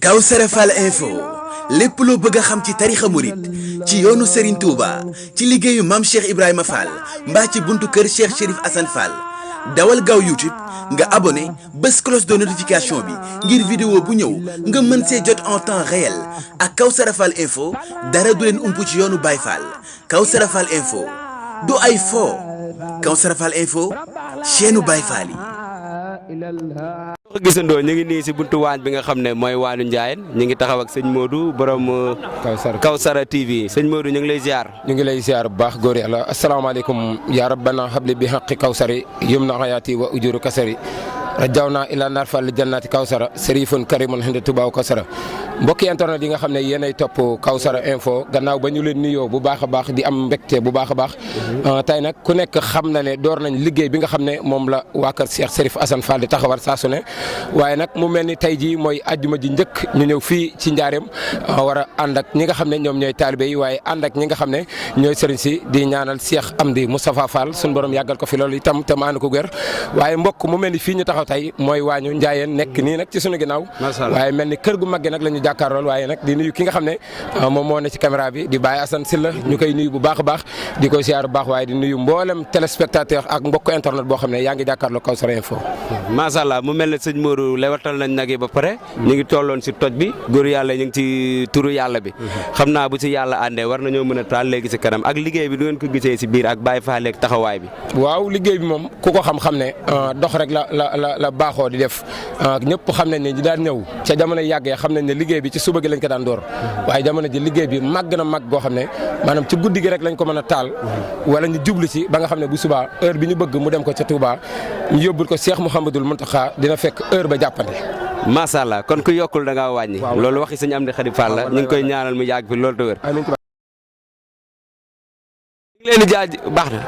kawssara Fall info lépp loo bëgg a xam ci tarixa Mouride ci yoonu Serigne Touba ci liggéeyu Mame Cheikh Ibrahima Fall mbaa ci buntu kër Cheikh Chérif Assane Fall dawal gaaw YouTube nga abonné bés cloche de notification bi ngir vidéo bu ñëw nga mën see jot en temps réel ak kawssara Fall info dara du leen ump ci yoonu Baye Fall kawssara Fall info du ay fo kawssara Fall info chaîne Baye Fall yi. ko gisandoo ñu ngi nii si buntu waañ bi nga xam ne mooy waanu Ndiayène ñu ngi taxaw ak sëñ Modou borom kawssara TV sëñ Modou ñu ngi lay ziar. ñu ngi lay ziar bu baax góor yàlla asalaamaaleykum ya rabbana habli bi haqqi kawsari yumna hayati wa ujuru kasari rajawna ila nar fall jannati kawsara serifun karimun hinde tubaaw kawsara mbokki internet yi nga xam ne yéenay topp kawssara info gannaaw ba ñu leen nuyoo bu baax a baax di am mbégte bu baax a baax tey nag ku nekk xam na ne door nañ liggéey bi nga xam ne moom la waa kër Cheikh Chérif Assane Fall di taxawal saa su ne waaye nag mu mel ni tey jii mooy ajjuma ji njëkk ñu ñëw fii ci njaareem war a ànd ak ñi nga xam ne ñoom ñooy taalibe yi waaye ànd ak ñi nga xam ne ñooy sëriñ si di ñaanal Cheikh Amdy Moustapha Fall suñu borom yàggal ko fi loolu itam te maanu ko gër waaye mbokk mu mel ni fii ñu taxaw tey mooy waañu Ndiayène nekk nii nag ci sunu ginnaaw waaye mel ni kër gu mag gi nag la ñu jàkkaarlool waaye nag di nuyu ki nga xam ne moom moo ne ci caméra bi di Baye Assane Sylla ñu koy nuyu bu baax a baax di koy siyaar bu baax waaye di nuyu mboolem téléspectateur ak mbokk internet boo xam ne yaa ngi jàkkaarloo kawssara info. macha allah mu mel ne sëñ Modou lewatal nañ nag yi ba pare ñu ngi tolloon si toj bi góor yàlla ñu ngi ci turu yàlla bi xam naa bu ci yàlla àndee war nañoo mën a taal léegi si kanam ak liggéey bi du ngeen ko gisee si biir ak Baye Fall ak taxawaay bi. waaw liggéey bi moom ku ko xam-xam ne dox rek la baaxoo di def ñëpp xam nañ ne ñi daan ñëw ca jamono yàggee xam nañ ne liggéey bi ci suba gi lañ ko daan door waaye jamono ji liggéey bi màgg na màgg goo xam ne maanaam ci guddi gi rek lañ ko mën a taal wala ñu jublu ci ba nga xam ne bu subaa heure bi ñu bëgg mu dem ko ca Touba ñu yóbbul ko Cheikh Mouhamadoul Mountakha dina fekk heure ba jàppante. macha allah kon ku yokkul da ngaa wàññi. loolu waxi sëñ Amdy Khady Fall la ñu ngi koy ñaanal mu yàgg fi loolu te wér. ñu ngi leen di baax na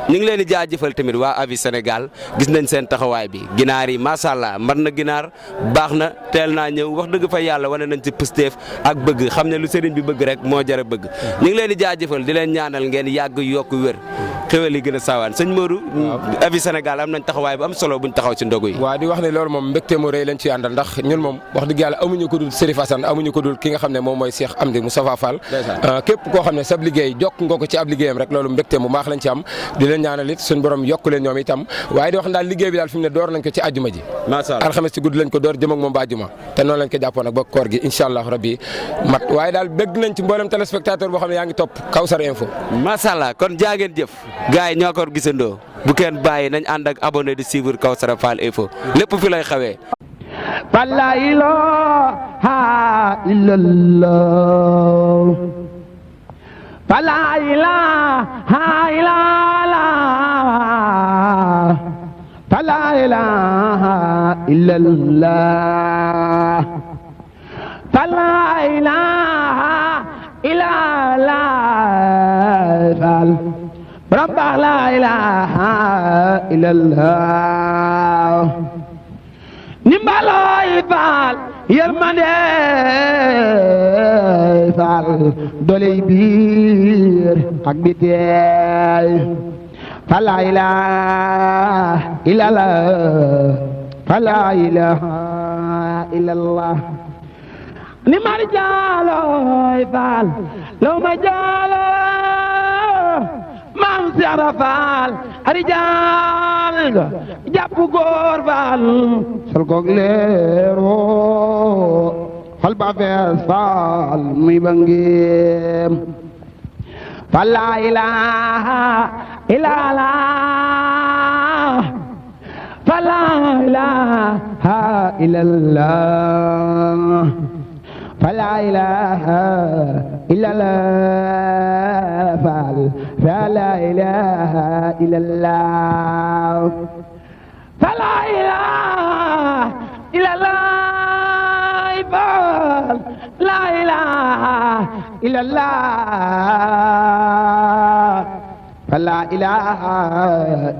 ñu ngi leen di jaajëfal tamit waa Avis Sénégal gis nañ seen taxawaay bi ginaar yi macha allah mën na ginaar baax na teel naa ñëw wax dëgg fa yàlla wane nañ ci pësteef ak bëgg xam ne lu sëriñ bi bëgg rek moo jar a bëgg ñu ngi leen di jaajëfal di leen ñaanal ngeen yàgg yokk wér xéwal yi gën a saawaan sëñ Modou Avis Sénégal am nañ taxawaay bu am solo buñ taxaw ci ndogu yi. waaw di wax ne loolu moom mbégte mu rëy lañ ci àndal ndax ñun moom wax dëgg yàlla amuñu ko dul Chérif Assane amuñu ko dul ki nga xam ne moom mooy Cheikh Amdy Moustapha Fall képp koo xam ne sab liggéey jokk nga ko ci ab liggéeyam rek loolu mbégte mu baax lañ ci am di leen ñaanal it suñu borom yokk leen ñoom itam waaye di wax daal liggéey bi daal fi mu ne door nañ ko ci àjjuma ji alxames ci guddi lañ ko door jëm ak moom ba àjjuma te noonu lañ ko jàppoon ak ba koor gi incha allah rabbi mat waaye daal bëgg nañ ci mboolem téléspectateur boo xam ne yaa ngi topp kawssara info. macha allah kon jaa ngeen jëf gars yi ñoo ko gisandoo bu kenn bàyyi nañ ànd ak abonné di suivre kawssara Fall info lépp fi lay xawee. la ilaha illallah la ilaha illallah la ilaha illallah la ilaha illallah rabba la ilaha illallah nimbaloy Fall yërmande Fall doley biir ak bitey Fall la ilaha illallah Fall la ilaha illallah ni mari jaaloy Fall law ma jaalo maam Seera Fall arijaal nga jàpp góor Fall sol koog leero xol ba fees Fall muy bangeem Fall la ilaha illallah Fall la ilaha illallah Fall la ilaha illallah Fall la ilaha illallah Fall la ilaha illallah Fall la ilaha illallah Fall la ilaha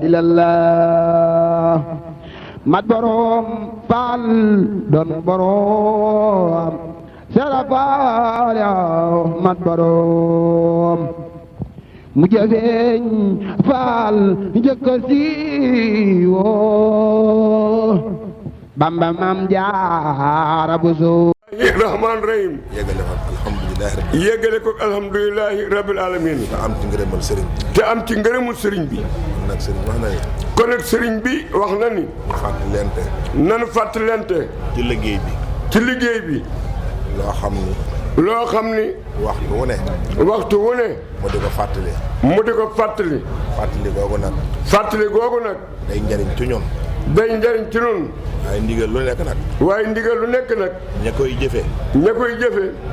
illallah mat borom Fall doon borom Sera Fall yow mat borom mu jëfeeñ Fall njëkk a siiwoo Bamba Maam Jaara Buso bismillahi rahmaani rahim. yéggale ko alhamdulilahi rabbil alamin. yéggale ko alhamdulilahi rabbil alamin. te am ci ngërëmal sëriñ bi. te am ci ngërëmul sëriñ bi. kon nag sëriñ wax na ni. kon nag sëriñ bi wax na ni. nanu fàttalente. ci liggéey bi. ci liggéey bi. loo xam ni. waxtu wu ne. mu di ko fàttali. fàttali googu nag. day njariñ ci ñun. waaye ndigal lu nekk nag. ña koy jëfe.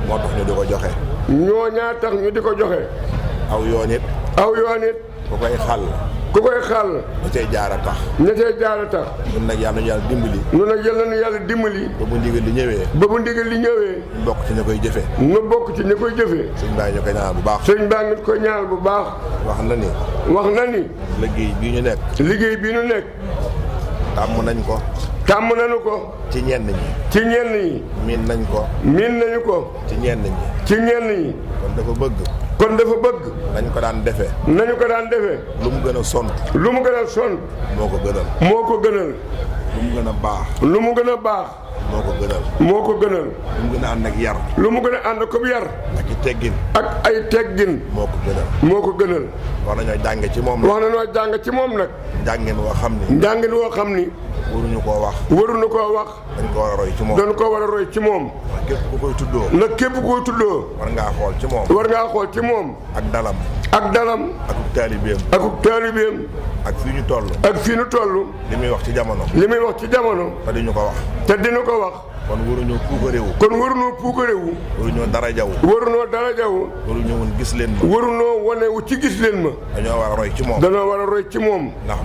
moo tax ñu di ko joxe. ñoo ñaa tax ñu di ko joxe. aw yoon it. ku koy xàll. ña cay jaar a tax. ñun nag yàlla nañu yàlla dimbali. ba bu ndigal li ñëwee. ñu bokk ci ña koy jëfe. sëñ baa ñu koy ñaanal bu baax. wax na ni. liggéey bii ñu nekk. tàmm nañu ko. ci ñenn ñi. miin nañu ko. ci ñenn ñi. kon dafa bëgg. nañu ko daan defee. lu mu gën a sont. moo ko gënal. lu mu gën a baax. moo ko gënal. lu mu gën a ànd ak yar. ak ay teggin. moo ko gënal. wax nañoo jàng ci moom nag. njàngin woo xam ni. waruñu koo wax. dañ ko war a roy ci moom. képp ku koy tuddoo. war ngaa xool ci moom. ak dalam. akuk taalibeem. ak fii ñu toll. li muy wax ci jamono. te diñu ko wax. kon waruñoo puukarewu. waruñoo dara jawu. waruñoo woon gis leen ma. waruñoo wanewu ci gis leen ma. dañoo war a roy ci moom. ndax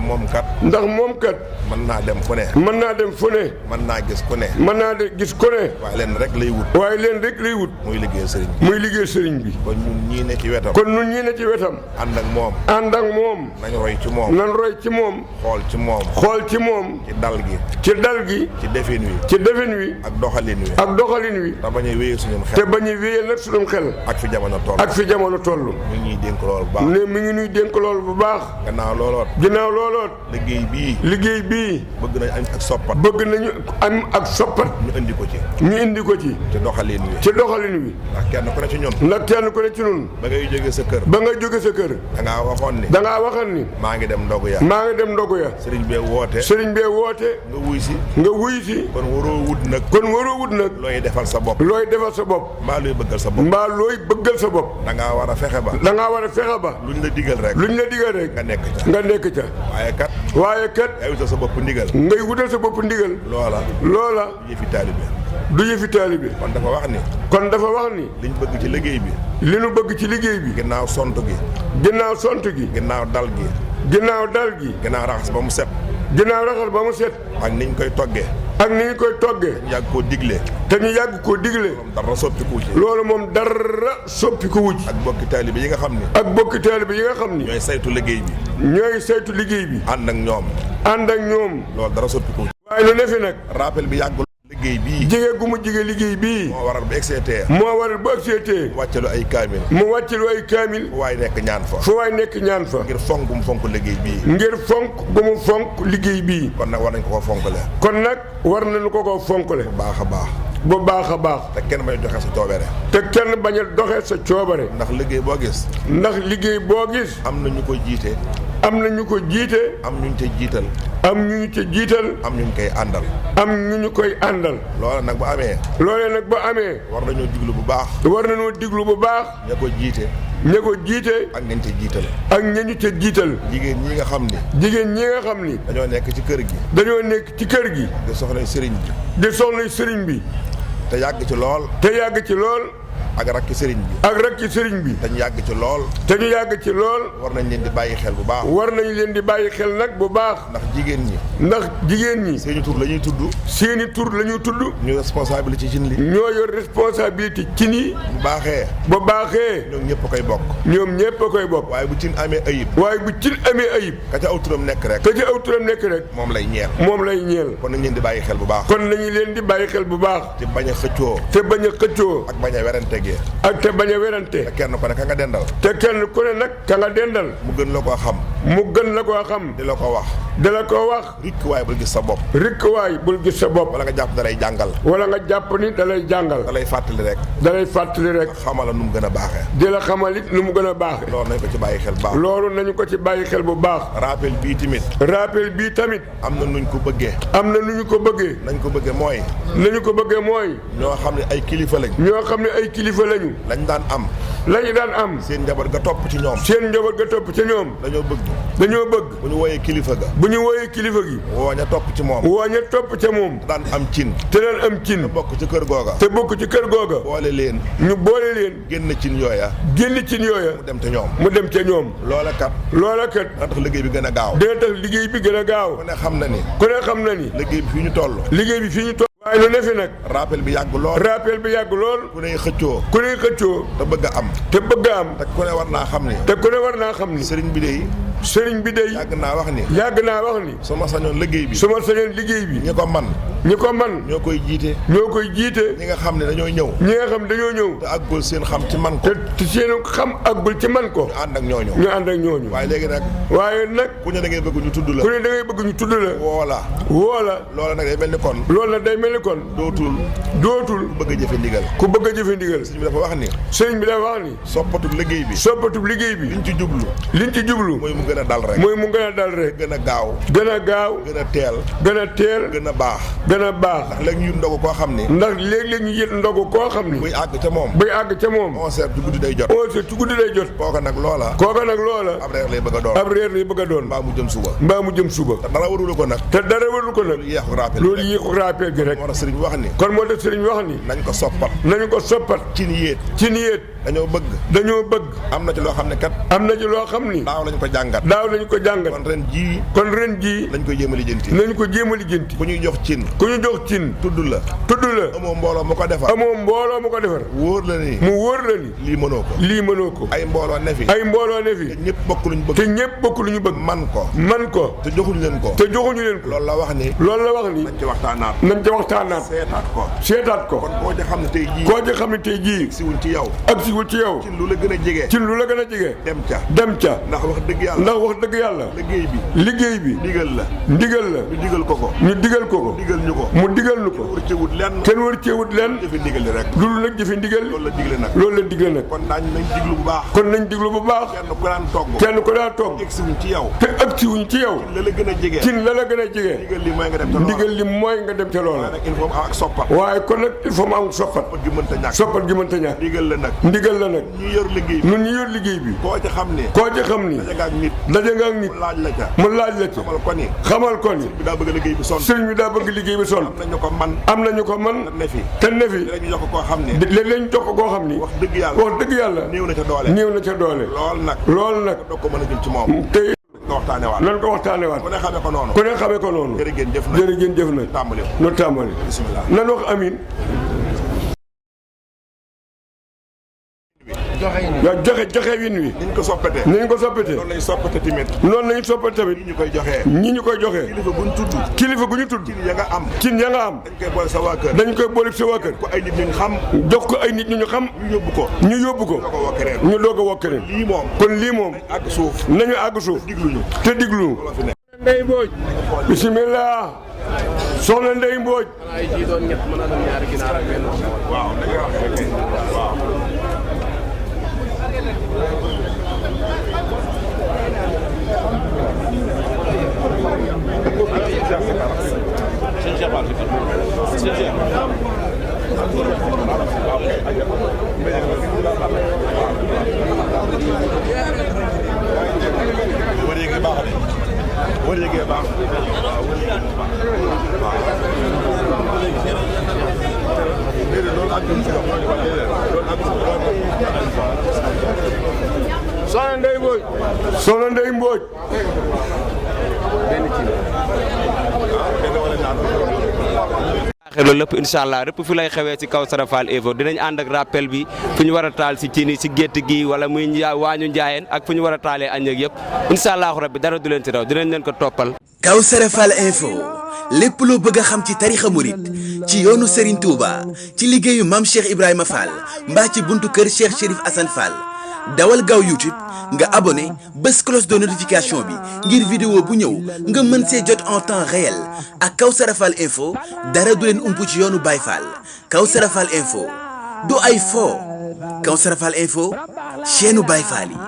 moom kat. mën naa dem fu ne. mën naa gis ku ne. waaye leen rek lay wut. muy liggéey sëriñ bi. kon ñun ñii ne ci wetam. ànd ak moom. nañ roy ci moom. xool ci moom. ci dal gi. ci defin wi. ak doxalin wi. te bañ a wéyee nag suñu xel. ak fi jamono toll. mi ngi ñuy dénk loolu bu baax. gannaaw looloot. liggéey bii. bëgg nañu am ak soppat. ñu indi ko ci. ci doxalin wi. ndax kenn ku ne ci ñun. ba ngay jóge sa kër. da ngaa waxoon ni. maa ngi dem ndogu ya. sëriñ bee woote. nga wuy si. kon waroo wut nag. looy defal sa bopp. mbaa looy bëggal sa bopp. da ngaa war a fexe ba. luñ la digal rek. nga nekk ca. waaye kat. ngay wutal sa bopp ndigal. loola. du yëfi taalibe. kon dafa wax ni. li ñu bëgg ci liggéey bi. ginnaaw sont gi. ginnaaw dal gi. ginnaaw raxas ba mu set. ak ni ñu koy toggee. ñu yàgg koo digle. loolu moom dara soppikuwu ci. ak bokki taalibe yi nga xam ni. ñooy saytu liggéey bi. ànd ak ñoom. loolu dara soppikuwu ci. waaye lu ne fi nag. rappel bi yàggul. liggéey bii. moo waral bu egseetee. mu wàccalu ay kaamil. fu waay nekk ñaan fa. ngir fonk gu mu fonk liggéey bii. kon nag war nañ ko ko fonkale. bu baax a baax. te kenn bañ a doxee sa coobare. ndax liggéey boo gis. am na ñu ko jiite. am ñu ca jiital. am ñu ñu koy àndal. loolee nag bu amee. war nañoo diglu bu baax. ña ko jiite. ak ñañ ca jiital. jigéen ñi nga xam ni. dañoo nekk ci kër gi. di soxlay sëriñ bi. te yàgg ci lool. ak rakki sëriñ bi. te ñu yàgg ci lool. war nañ leen di bàyyi xel nag bu baax. ndax jigéen ñi. seeni tur la ñuy tudd. ñu responsabilité ci cin li. ñoo yor responsabilité cin yi. bu baaxee. ñoom ñëpp a koy bokk. waaye bu cin amee ayib. ka ca aw turam nekk rek. moom lay ñeel. kon nañ leen di bàyyi xel bu baax. te bañ a xëccoo. ak bañ a werante te bañ a werante. te kenn ku ne ka nga dendal. mu gën la koo xam. mu gën la koo xam. di la ko wax. di la ko wax. rikk waay bul gis sa bopp. rikk waay bul gis sa bopp. wala nga jàpp dalay jàngal. wala nga jàpp ni dalay jàngal. dalay fàttali rek. dalay fàttali rek. xamal la nu mu gën a baaxee. di la xamal it nu mu gën a baaxee. loolu nañu ko ci bàyyi xel bu baax. loolu nañu ko ci bàyyi xel bu baax. rappel bii tamit. rappel bii tamit. am na nuñ ko bëggee. am na nu ñu ko bëggee. nañ ko bëggee mooy. nañu ko bëggee mooy. ñoo xam ne ay kilifa lañ. ñoo xam ne ay kilifa lañu. lañ daan am. lañu daan am. seen njaboot ga topp ci ñoom. seen njaboot ga topp ci ñoom. dañoo bëgg. dañoo bëgg. bu ñu wooyee kilifa ga. bu ñu wooyee kilifa gi. woo ña topp ci moom. woo ña topp ca moom. daan am cin. te daan am cin. te bokk ci kër googa. te bokk ci kër googa. boole leen. ñu boole leen. génn cin yooya. génn cin yooya. mu dem ca ñoom. mu dem ca ñoom. loola kat. loola kat. dana tax liggéey bi gën a gaaw. dina tax liggéey bi gën a gaaw. ku ne xam na ni. ku ne xam na ni. liggéey bi fii ñu toll. liggéey bi fii ñu toll. waaye lu ne fi nag. rappel bi yàgg lool. rappel bi yàgg lool. ku ne xëccoo. ku ne xëccoo. te bëgg a am. te bëgg a am. te ku ne war naa xam ni. te ku ne war naa xam ni. sëriñ bi de. sëriñ bi de. yàgg naa wax ni. yàgg naa wax ni. su ma sañoon liggéey bi. su ma sañoon liggéey bi. ñi ko man. ñi ko man. ñoo koy jiite. ñoo koy jiite. ñi nga xam ne dañoo ñëw. ñi nga xam dañoo ñëw. te àggul seen xam ci man ko. te seen xam àggul ci man ko. ñu ànd ak ñooñu. ñu ànd ak ñooñu. waaye léegi nag. waaye nag. ku ne da ngay bëgg ñu tudd la. ku ne da ngay bëgg ñu tudd la. woola. woola. loola nag day mel ni kon. loolu nag day mel ni kon. dootul. ku bëgg a jëfe ndigal. ku bëgg a jëfe ndigal. sëriñ bi dafa wax ni. sëriñ bi dafa wax ni. soppatub liggéey bi. soppatub liggéey bi. liñ ci jublu. liñ ci jublu. mooy mu gën a dal rek. mooy mu gën a dal rek. gën a gaaw. gën a gaaw. gën a teel. gën a teel. gën a baax. gën a baax. ndax léegi ñu ndogu koo xam ni. ndax léeg-léeg ñu yët ndogu koo xam ni. buy àgg ca moom. buy àgg ca moom. 11h ci guddi day jot. 11h ci guddi day jot. kooka nag loola. ab reer lay bëgg a doon. ab reer lay bëgg a doon. mbaa mu jëm suba. mbaa mu jëm suba. te dara warul ko nag. te dara warul ko nag. loolu yéexu rappel gi rek. moo tax sëriñ wax ni. kon moo tax sëriñ wax ni. nañ ko soppat. nañu ko soppat. ci ni yéet. ci ni yéet. dañoo bëgg. dañoo bëgg. am na ci loo xam ne kat. am na ci loo xam ni. daaw lañ ko jàngat. daaw lañ ko jàngat. kon ren jii. lañ koy jéem a lijjanti. nañ ko jéem a lijjanti. ku ñuy jox cin. ku ñu jox cin. tudd la. amoo mbooloo mu ko defar. wóor la ni. mu wóor la ni. lii mënoo ko. ay mbooloo ne fi. te ñëpp bokk luñ bëgg. man ko. te joxuñu leen ko. loolu la wax ni. nañ ci waxtaanaat. seetaat ko. kon koo ci xam ne tey jii. agsiwul ci yow. cin lu la gën a jege. dem ca. ndax wax dëgg yàlla. liggéey bi. ndigal la. ñu digal ko. mu digal ñu ko. kenn war cee wut lenn. jëfe ndigal li rek. loolu nag jëfe ndigal. loolu la digle nag. kon nañ diglu bu baax. kenn ku daan togg. agsiwuñ ci yow. cin la la gën a jege. ndigal li mooy nga dem ca loola. waaye kon nag il faut mu am soppat. soppat gi mënta ñàkk. ndigal la nag. ñun ñu yor liggéey bi. koo ci xam ni. daje nga ak nit. mu laaj la ca. xamal ko ni. sëriñ bi daa bëgg liggéey bi sonn. am nañu ko man. te ne fi. léeg-léeg ñu jox ko koo xam ni. wax dëgg yàlla. néew na ca doole. lool nag. te nan ko waxtaane waat. ku ne xamee ko noonu. jërëjëf jëf na. nu tàmbali. nan wax amin. waaw joxe win wi. ni ñu ko soppatee. noonu lañu soppate tamit. ñi ñu koy joxee. kilifa gu ñu tudd. cin ya nga am. dañ koy boole sa waa kër. jox ko ay nit ñu xam. ñu yóbbu ko. ñu doog a woo keneen. kon lii moom. nañu àgg suuf. te diglu. Ndey Mbooj. bismillah. soxna Ndey Mbooj. soxna Ndey Mbooj. loolu lépp incha allah lépp fi lay xewee ci Kawsara Fall Info dinañ ànd ak rappel bi fu ñu war a taal ci cin yi ci gétt gi wala muy waañu njaayeen ak fu ñu war a taalee añ ak yëpp incha allahu rabbi dara du leen ci raw dinañ leen ko toppal. Kawsara Fall Info lépp loo bëgg a xam ci tarixa Mouride ci yoonu Serigne Touba ci liggéeyu Mame Cheikh Ibrahima Fall mbaa ci buntu kër Cheikh Chérif Assane Fall dawal gaaw YouTube nga abonné bés cloche de notification bi ngir vidéo bu ñëw nga mën see jot en temps réel ak Kawsara Fall info dara du leen umpu ci yoonu Baye Fall. Kawsara Fall info du ay fo Kawsara Fall info chaîne Baye Fall yi.